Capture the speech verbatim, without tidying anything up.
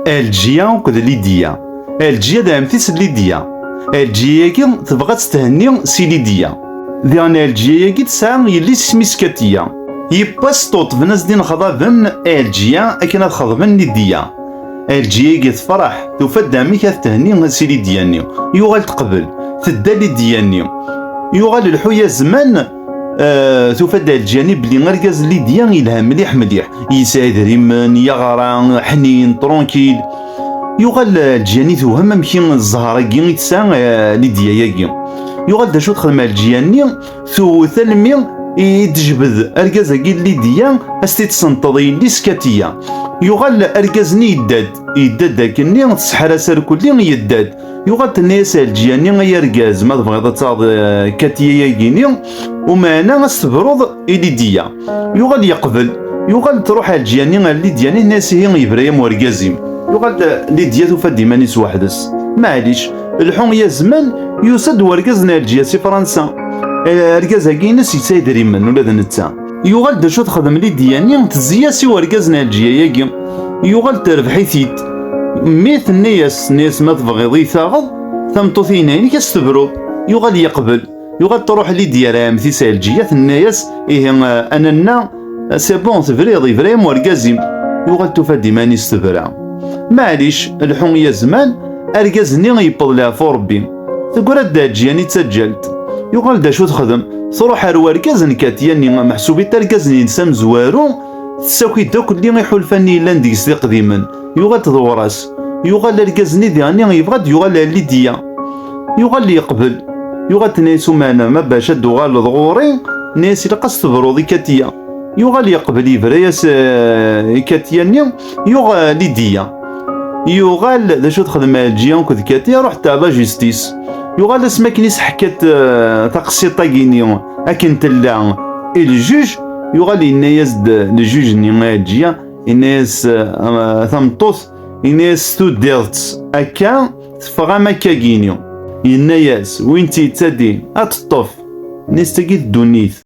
Ɛelǧiya akked Lidya. Ɛelǧiya d ɛemti-s n Lidya. Ɛelǧiya-agi tebɣa ad tt-thenni si Lidya. Diɣen Ɛelǧiya-agi tesɛa yelli-s isem-is Katiya. Yiwwas ṭṭuṭben-as-d inexḍaben Ɛelǧiya akken ad xeḍben Lidya. Ɛelǧiya-agi tefreḥ, tufa-d amek ad thenni si Lidya-nni. Yuɣal teqbel, tedda Lidya-nni. Yuɣal lḥu-ya zzman, eh, tufa-d Ɛelǧiya-nni belli argaz n Lidya yelha mliḥ mliḥ. Yesɛa idrimen, yeɣra, ḥnin, tranquille. Yuɣal Ɛelǧiya-nni tewhem amek i zzher-agi i tesɛa, eh, Lidya-agi. Yuɣal d acu texdem Ɛelǧiya-nni, tewwet almi i d-tejbed argaz-agi n Lidya, a s-t-id-senṭeḍ i yelli-s Katiya. Yuɣal argaz-nni yedda-d, yedda-d akkenni, tesḥer-as arkelli, yedda-d. Yuɣal tenna-yas Ɛelǧiya-nni: "Ay argaz, ma tebɣiḍ ad taɣeḍ, eh, Katiya-agi-ni, umeɛna a s-tebruḍ i Lidya." Yuɣal yeqbel. Yuɣal truḥ Ɛelǧiya-nni ar Lidya-nni, tenna-yas: "Ihi yebra-yam urgaz-im." Yuɣal Lidya tufa-d iman-is weḥd-s. Maɛlic, lḥu ya zzman, yusa-d urgaz n Ɛelǧiya si Fransa. Eh, argaz-agi-ines yesɛa idrimen ula d netta. Yuɣal d acu texdem Lidya-nni, tezzi-yas i urgaz n Ɛelǧiya-agi. Yuɣal terbeḥ-it-id. Mi tenna-yas, tenna-yas: "Ma tebɣiḍ i taɣeḍ tameṭṭut-ihin-inek, a s-tebruḍ." Yuɣal yeqbel. Yuɣal truḥ Lidya ar ɛemti-s Ɛelǧiya, tenna-yas: "Ihi, eh, a nanna, eh, c'est bon, tebriḍ, yebra-yam urgaz-im." Yuɣal tufa-d iman-is tebra. Maɛlic, lḥu ya zzman, argaz-nni yewweḍ leɛfu Rebbi. Tegra-d Ɛelǧiya-nni d taǧǧalt. Yuɣal d acu texdem? Truḥ ar urgaz n Katiya-nni, meḥsub-it argaz-nni-ines amezwaru, tessaki-d akk lli iḥulfan-nni yellan deg-s d iqdimen. Yuɣal-d ɣur-s. Yuɣal argaz-nni diɣen yebɣa ad yuɣal ar Lidya. Yuɣal yeqbel. Yuɣal tenna-yas: "Umeɛna, ma bac ad d-tuɣaleḍ ɣur-i, tenna-yas, ilaq a s-tebruḍ i Katiya." Yuɣal yeqbel, yebra-yas, eh, i Katiya-nni, yuɣ, eh, Lidya. Yuɣal d acu texdem Ɛelǧiya akked Katiya, ruḥ à la justice. Yuɣal asmi akken i s-ḥkat, eh, taqsiṭ-agi-nni akken tella i ljuj, yuɣal yenna-yas-d ljuj-nni i Ɛelǧiya, yenna-yas, eh, tameṭṭut, yenna-yas: "Tuddiḍ-tt akka, teffeɣ am akka-gini." Yenna-yas: "Win tt-yettadin ad teṭṭef." Nnes tagi d ddunit.